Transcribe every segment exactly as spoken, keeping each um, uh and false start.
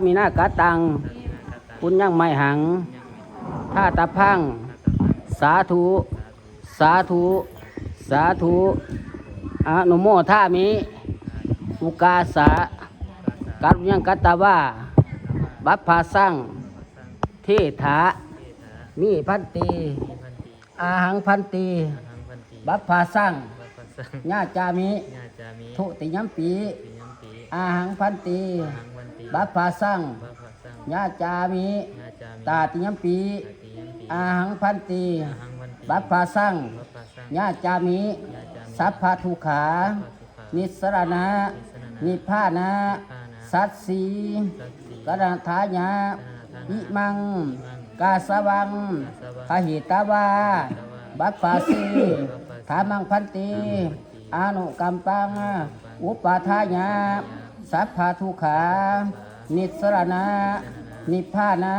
มินากัตตัง ปุญญังไมหัง ทาตาพัง สาธุ สาธุ สาธุ อนุโมทามิ อุกาสะ กัตยังกัตตวา บัพพาสัง เทถะ มิพันติ อาหังพันติ บัพพาสัง ญาจามิ ทุติยมปี อาหังพันติ บัพพาสัง ญาจามิ ตาติยมปี อาหังพันติ บัพพาสัง ญาจามิ สัพพะทุกขา นิสสรณะ นิพพานะ สัตสี กรณทายะ อิมัง กาสวัง พหิตวา บัพพาสี ธรรมังพันติ อานุกัมปัง อุปาทายะ สัพพะทุกขา นิสสรณะ นิพพานะ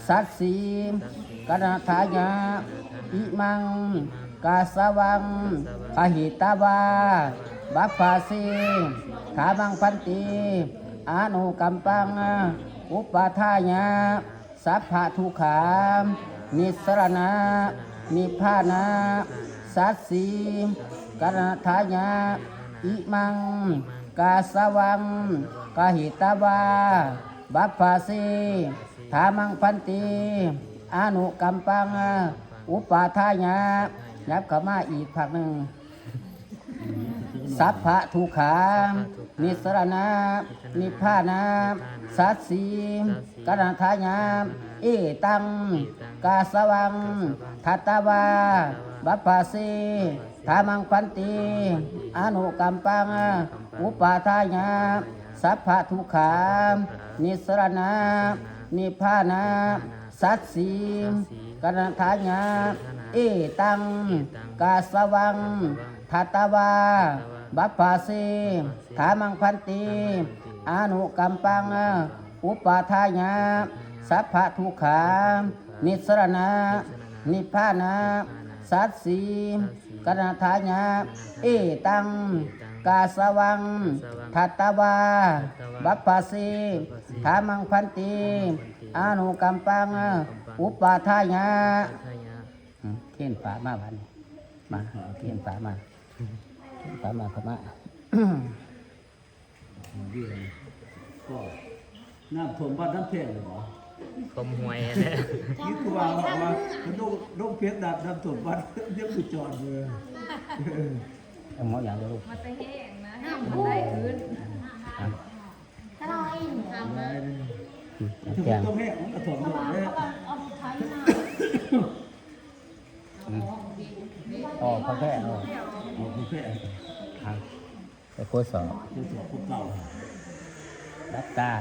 สัตสี กรณทายะ อิมัง กาสวัง พหิตวา บัพพาสี ธรรมังพันติ อานุกัมปัง อุปาทายะ สัพพะทุกขา นิสสรณะ นิพพานะ สัตสี กรณทายะ อิมัง กาสวัง กหิตวา บัพพาสี ธรรมังพันติ อานุกัมปัง อุปาทายะ ยับเข้ามาอีกภาคหนึ่ง สัพพะทุกขา นิสสรณะ นิพพานะ สัตสี กรณทายะ เอตัง กาสวัง ทัตตวา บัพพาสี ธรรมังพันติ อนุกัมปัง อุปาทายะ สัพพะทุกขา นิสสรณะ นิพพานะ สัตสี กรณทายะ เอตัง กาสวัง ทัตตวา บัพพาสี ธรรมังพันติ อนุกัมปัง อุปาทายะ สัพพะทุกขา นิสสรณะ นิพพานะ สัตสี กรณทายะ เอตัง กาสวัง ทัตตวา บัพพาสี ธรรมังพันติ อนุกัมปัง อุปาทายะ อืมเขียนฝามาบัดนี้ มาเขียนฝามาเขียนฝามาเข้ามา ก็น้ำท่วมบ้านน้ำแพงเลยเหรอ ผมหวยแหละ นี่คือว่าว่ามันโดนโดนเพชรดัดน้ำท่วมบ้านยังคือจอดเลย เอาหมออย่างเดียวลูก มาแต่แห้งนะ น้ำท่วม ได้คืน อ่ะ ก็เราเอง ได้เลย อืม ถึง แจ้ง ต้องแห้งมันก็ท่วมหมดเลย เอาไปใช้น้ำ อืม อ๋อ พระแพร่ อ๋อ อ๋อ พระแพร่ ครับ ไปโคสอบ โคสอบพวกเก่า รับตา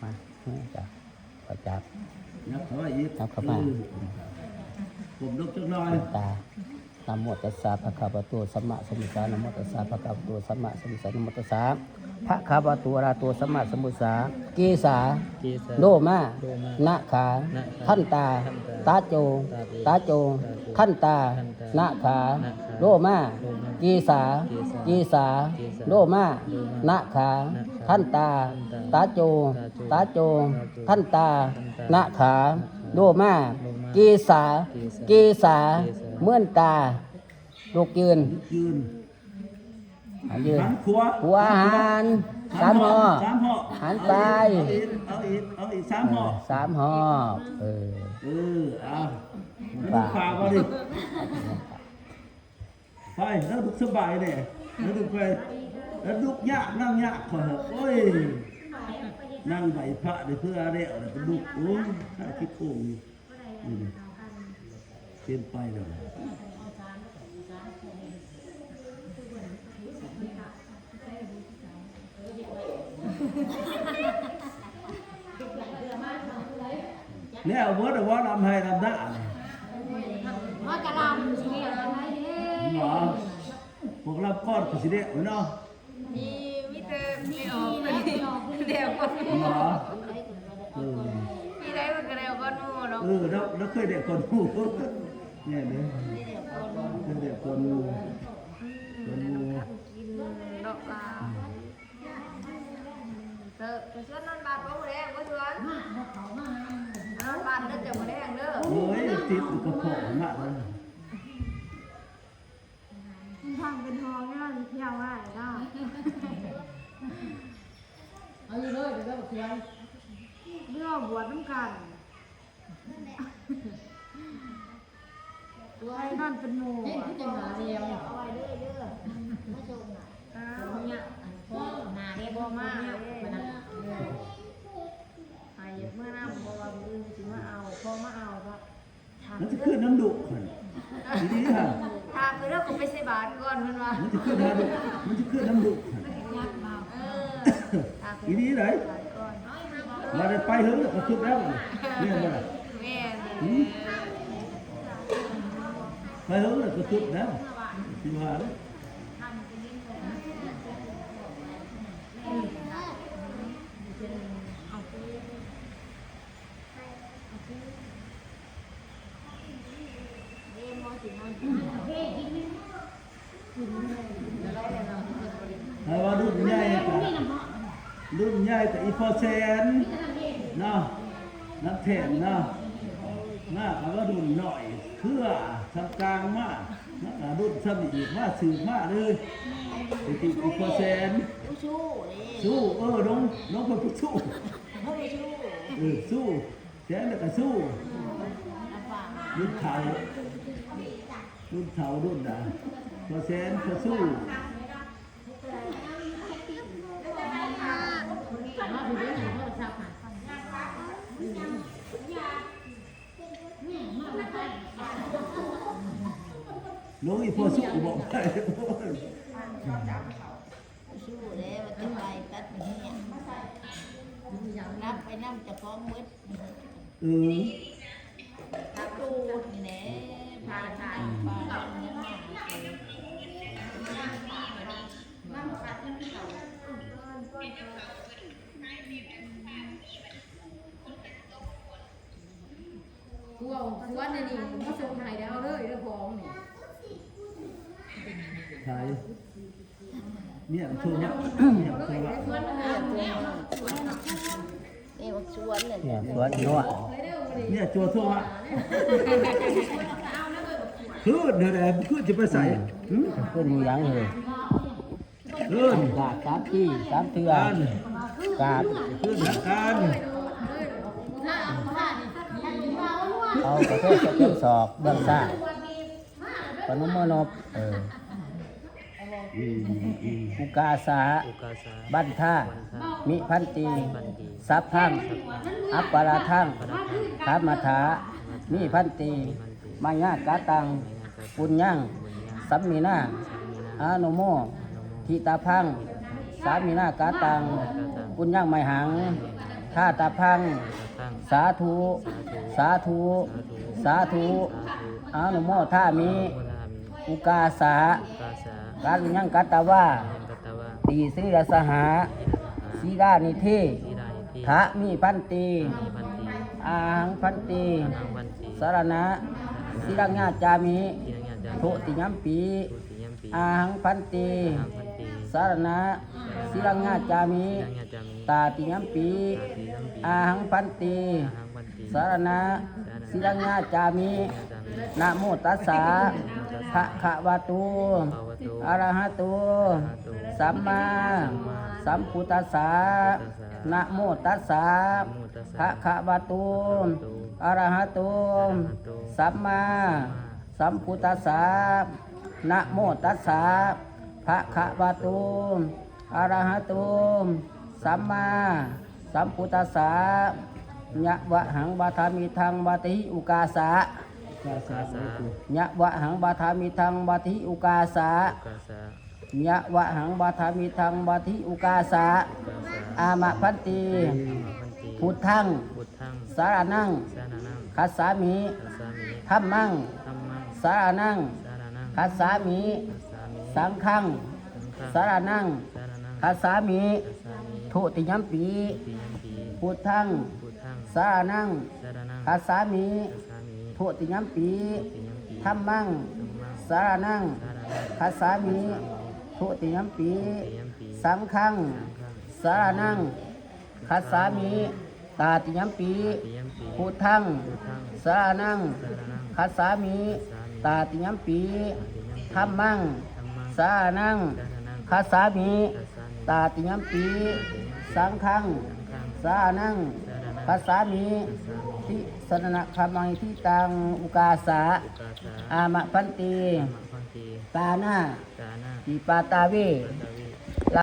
มา นี่จ้ะ ขอจับ นับเข้าไปอีก นับเข้าไป เออ ผมนกจักหน่อย ตา นะโมตัสสะ ภะคะวะโต สัมมาสัมพุทธัสสะ นะโมตัสสะ ภะคะวะโต สัมมาสัมพุทธัสสะ นะโมตัสสะ ภะคะวะโต อะระหะโต สัมมาสัมพุทธัสสะ เกสา เกสา โลมา โลมา นะขา นะขา ทันตา ทันตา ตาโจ ตาโจ ตาโจ ทันตา ทันตา นะขา นะขา โลมา โลมา เกสา เกสา เกสา เกสา โลมา โลมา นะขา นะขา ทันตา ทันตา ตาโจ ตาโจ ตาโจ ตาโจ ทันตา ทันตา นะขา นะขา โลมา โลมา เกสา เกสา เกสา เกสา เมื่อนตา ลุกยืน ยืน หันยืน หันขวา หัวหัน สามหอ สามหอ หันไป เอาอีก เอาอีก เอาอีก สามหอ เออ สามหอ เออ เออ เอา ไป ดูขวามาดิ ไป แล้วลุกสบายเนี่ย แล้วลุกไป แล้วลุกยาก นั่งยาก ขอเถอะ โอ้ย นั่งไหวพระเนี่ย เพื่ออะไร เอาแต่ลุก โอ้ย ถ้าคิดโกงอยู่ อืม เปลี่ยนไปแล้วนะ แล้วเวิร์ดว่าลำไห้ลำหน้าเนี่ย ว่ากะลำสิเรียกอะไรเด้ หมอ พวกลำก้อนคือสิเรียกเนาะ มี มีแต่ไม่ออก มีแต่ออก เดี๋ยวก่อน หมอ เออ มีได้มันก็เดี๋ยวก่อนหมู่เนาะ เออ แล้ว แล้วเคยเดี๋ยวก่อนหมู่ เนี่ยเด้อ เคยเดี๋ยวก่อนหมู่ อืม ก่อนหมู่ กินเนาะปลา เออ ไปชวนนอนบ้านบ่มื้อแลง บ่ชวน มา บ่เข้ามาหา นอนบ้านเด้อจ้ะ มื้อแลงเด้อ โอ้ย ติดกระเพาะมากเลย มันทำเป็นห้องนอนเที่ยวง่ายเนาะ เอาอยู่เลย เดี๋ยวเราเขียน เรื่องบวชน้ำกัน ไอ้นั่นเป็นหมู่ เฮ้ย อะ ที่จะมาเรียน เอาไว้เด้อเด้อ มาส่งน่ะ อ้าว เนี่ย อันพ่อมาเด้ บ่มาเด้ มันน่ะ เออ ให้เมื่อนำ เพราะว่ามื้ออื่นสิมาเอา พ่อมาเอาก็ มันจะขึ้นน้ำดุหั่น ดีๆหั่น ถามคือเรื่องของไปใส่บาตรก่อน เพิ่นว่า มันจะขึ้นน้ำดุ มันจะขึ้นน้ำดุหั่น เออ ถามคือ ดีๆไหน ใส่บาตรก่อน ว่าได้ไปเถอะ ก็ขึ้นแล้ว เนี่ยบ่ล่ะ แม่น อืม ไปเถอะ ก็ขึ้นแล้ว สิว่าเลย แต่ว่ารุ่นใหญ่กะ รุ่นใหญ่กะอีพ่อแสนเนาะ นักแข่งเนาะ มากะว่ารุ่นหน่อย เพื่อทำกลางมาก มากะรุ่นซ้ำอีก มาสืบมาเลย ไปติดอีพ่อแสน สู้ๆเลย สู้ เออ น้อง น้องเป็นผู้สู้ เขาไปสู้ เออ สู้ แสนแล้วก็สู้ ลำบาก รุ่นเฒ่า รุ่นเฒ่า รุ่นน่ะ พอแสนก็สู้ น้องอีพ่อสู้บอกไป สู้แล้วมันจะไปตัดเมีย รับไปนำเจ้าของหมด เออ ตูดนี่แหละ พาทาง พาทาง พวกสวนนี่นี่ มาส่งให้แล้วเลยเด้อของนี่ ขาย เนี่ยโทรมา เนี่ยโทรมา นี่บักสวนเนี่ย เนี่ยสวนเนาะ เนี่ยโทรมา คือเดี๋ยวใดคือจะไปใส่ อืม อืม เพิ่นมีหยังเลย เอิ้น กราบสามทีสามเทื่อ อัน กราบ ขึ้นอาการ เอาขอโทษกับเจ้าศอกเบื้องซ้าย ปนมมือนบ เออ อืม อืม อุกาสะ อุกาสะ บันทา บันทา มิพันติ มิพันติ สัพพัง สัพพัง อัปปาราทัง อัปปาราทัง ขามถา ขามถา มิพันติ มิพันติ มายากาตัง มายากาตัง ปุญญัง ปุญญัง สัมมินา สัมมินา อานุโม อานุโม ทิตาพัง สามินากาตัง ปุญญังไมหัง ทาตาพัง สาธุ สาธุ สาธุ อานุโมทามิ อุกาสะ กายังกัตตวา ตีสิริสหา สีลานิธิ ทะมิพันติ อาหังพันติ สรณะ สิรังยาจามิ ทุติยมปี อาหังพันติ สรณะ สิรังยาจามิ ตาติยมปี อาหังพันติ สรณะ สิรังยาจามิ นะโมตัสสะ ภะคะวะโต อะระหะโต สัมมาสัมพุทธัสสะ นะโมตัสสะ ภะคะวะโต อะระหะโต สัมมาสัมพุทธัสสะ นะโมตัสสะ ภะคะวะโต อะระหะโต สัมมาสัมพุทธัสสะ ยะวะหังวะทามิทังวะติอุกาสะ กาสะ ยะวะหังวะทามิทังวะติอุกาสะ ยะวะหังวะทามิทังวะติอุกาสะ อามะพันติ พุทธัง สรณัง คัจฉามิ ธัมมัง สรณัง คัจฉามิ สังฆัง สรณัง คัจฉามิ ทุติยมปี พุทธัง สรณัง คัจฉามิ ทุติยมปี ธัมมัง สรณัง คัจฉามิ ทุติยมปี สังฆัง สรณัง คัสสามิ ตาติยัมปิ ติยัมปิ พุทธัง พุทธัง สรณัง สรณัง คัสสามิ คัสสามิ ตาติยัมปิ ตาติยัมปิ ธัมมัง ธัมมัง สรณัง สรณัง คัสสามิ คัสสามิ ตาติยัมปิ ตาติยัมปิ สังฆัง สังฆัง สรณัง สรณัง คัสสามิ คัสสามิ ติสรณะคามังทิตัง อุกาสะ อุกาสะ อามะพันติ อามะพันติ ปานา ปานา ติปาตาเว ปาตาเว